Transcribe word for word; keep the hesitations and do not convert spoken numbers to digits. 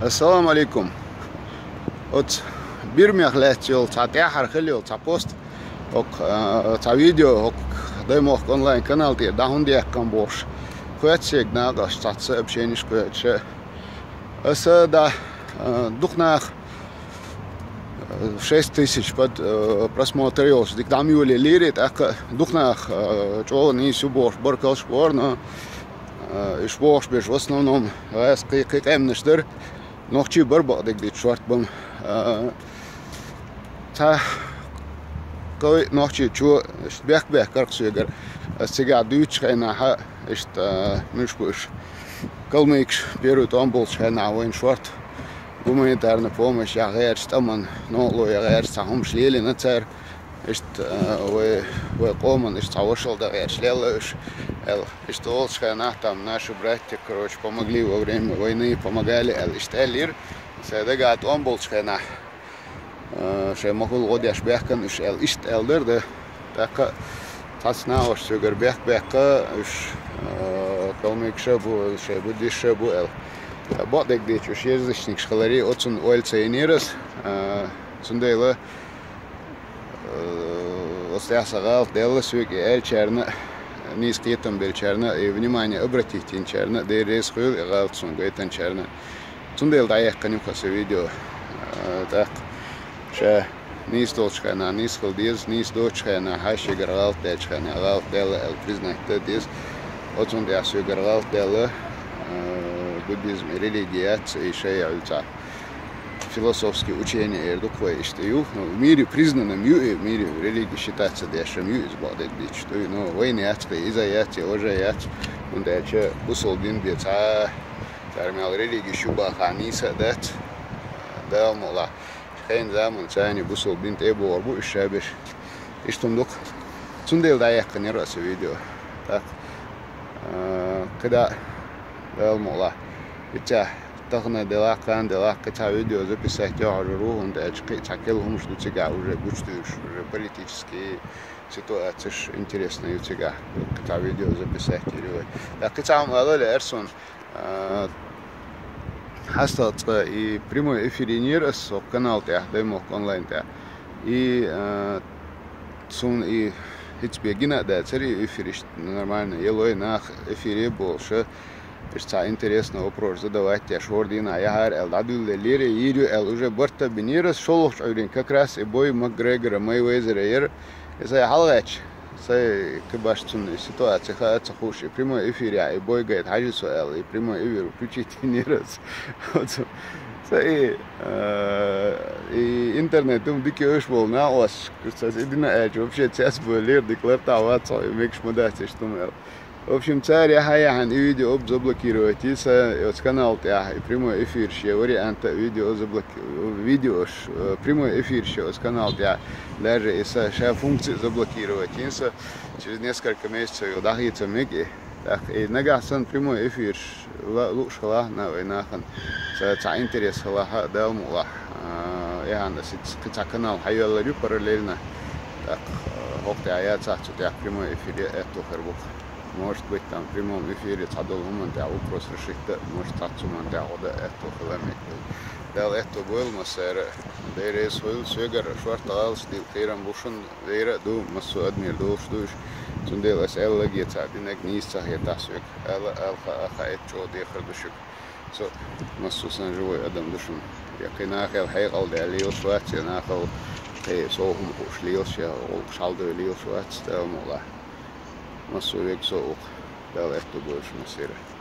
Ассаламу алейкум. Оцу Бирмех лаьцна йолу цхьа тӀаьххьара хилла йолу цхьа пост, хӀокху, а, цхьа видео хӀокху Даймохк онлайн канал тӀера дӀа хӀунда яьккхина бохуш, кхоьссина накъост цхьацца сообщенеш кхоьссина. Аса да, а, дукха нах, а, шесть тысяч под, а, просмотр йолуш дика дӀа ма йолаелира, тӀаккха дукха нах, а, чӀогӀа нийса ю бохуш баркаллаш бора, но, а, уьш бохуш берш в основном гӀазкхий кхин къаьмнаш дара. Нохчий бара бакъдерг дийцча шорта бан. А, цхьа кхо-, нохчичо иштта бехк-бехкара соьгара. Ас цигахь дуьйцучу хенахь, иштта, а, муьлш бу уьш, калмыкаш первый тӀом болчу хенахь вайна шорта гуманитарная помощь яха гӀерташ, тӀаман новкъарло яха гӀерташ цхьа хӀумаш лелийна цара. Иштта, а, вай, вай къоман иштта цхьа вашалла дан гӀерташ лелла уьш, аьлла. Иштта олучу хенахь там наши братья, короче, помогли во время войны, помогали, аьлла, иштта аьллера. Сайн дагахь тӀом болчу хенахь, а, шайн ма хуьлу гӀо деш баьхкина уьш, аьлла, иштта аьлла дара, да. ТӀаккха цхьацца накъост соьгара бехк-бехка уьш, а, калмыкаш а бу, шайн буддисташ а бу, аьлла. Бакъдерг дийцча уьш язычникаш хиларе, оцунна ойла ца йинера ас, а, цундела Э, оцу тӀехь сан гӀалат даьлла соьга и аьллачарна, нийса кхетам беллачарна, и внимание обратить йинчарна, Дела реза хуьлда и гӀалат суна гайтинчарна. Цундела дӀаяьккхина ю-кх аса видео. Э, тӀаккха ша нийса долчу хенахь нийса хила деза, нийса доцучу хенахь, хьан шегара гӀалат даьллачу хенахь, гӀалат даьлла аьлла признать дан деза. Оцунна тӀехь соьгара гӀалат даьлла, э, буддизм и религия яц, и шайн яьлла цхьа философский учение эр ду-кх вай иштта ю. Ну, в мире признанным ю и, в мире религия считаться дешам ю иза бакъдерг дийцча дуй. Ну, вайна яц кхин, иза яц, я важа яц. ХӀунда аьлча бусалба дин бен цхьа цара мел религия шу бахахь нийса а дац. Дала мукъалахь. Шайна заман царна бусалба дин тӀе а бохур бу уьш шабеш. Иштта хӀума ду-кх. Цундела дӀаяьккхинера аса видео. Так. А, кхидӀа, Дала мукъалахь. Иццехь тахана делахь, кхана делахь, кхин цхьа видео записать йо хьожур ву, хӀунда аьлча кхин а цхьа кхин хӀумаш ду цигахь уже гучудуьйш, уже политический ситуацеш интересный ю цигахь. Кхин цхьа видео записать йир вай. ТӀаккха кхин цхьа хӀума ала лаьара суна, а, хьастагӀа цкъа и прямой эфир йинера ас хӀокху канал тӀехь, Даймохк онлайн тӀехь. И, а, суна и хӀинца бен гина а дацара и эфир иштта нормально ялой, нах эфире а болуша. Иштта цхьа интересный вопрос задавать деш хӀора дийнахь яхьара аьлла, дӀадуьллале леррина йийр ю аьлла, уже барт а бинера ас шолгӀачу Ӏуьйренга, как раз и бой Макгрегора, Мейвезера яра. И сайн хьалагӀаьттича, сайн кхин башха цунна и ситуаци хаа ца хууш, и прямой эфирехь и бой гайта хьажи со аьлла, и прямой эфир включить йинера ас. Оцу, сайн и, э, и интернет хӀума дика йойуш болу накъосташка, аса и дина аьлча, вообще цецбевллера, дика лартахь вац хьо, и мегаш ма дац иштта хӀума аьлла. В общем, цара яхьа-яхьана и видео оба заблокировать йина, сан оцу канал тӀехь и прямой эфир шен варианта видео заблоки-, видеош, э, прямой эфир шен оцу канал тӀехь, даже и сан ша функция заблокировать йина, сан через несколько месяцев йо дӀахеца мега и. Так, и нагахь сан прямой эфир ла-, лууш хилахь на вай нахана, ца, цхьа интерес хилахь, Дала мукъалахь, а, яхьана аса кхин цхьа канал хьайоьллар ю параллельно. Так, э, хӀокху тӀехь яцахь, цу тӀехь прямой эфир я аьтту хир бу-кх. Может быть, там в прямом эфире цхьадолу хӀуманна тӀехь вопрос решить дан, может, цхьацца хӀуманна тӀехь гӀо дан аьтту хила мега. Дала аьтту бойла массара а. Дела реза хуьлда, соьгара шорта гӀалаташ дийла кхерам бу шуна, вера а ду, массо а адамера долуш ду уьш. Цундела аса аьлларг а цхьаъ динарг нийса ца хетахь соьга, ала а ала хаа, хаийта чӀогӀа дехар ду шуьга. Со массо а санна живой адам ду шуна. Я кхин нахал хьекъал даьлла лелаш вац, я нахал кхин сов хӀума хууш лелаш, я гӀуллакхаш хьалдой лелаш вац, Дала мукъалахь. Массо а вега со а ву-кх, Дала аьтту бойла шуна массера а.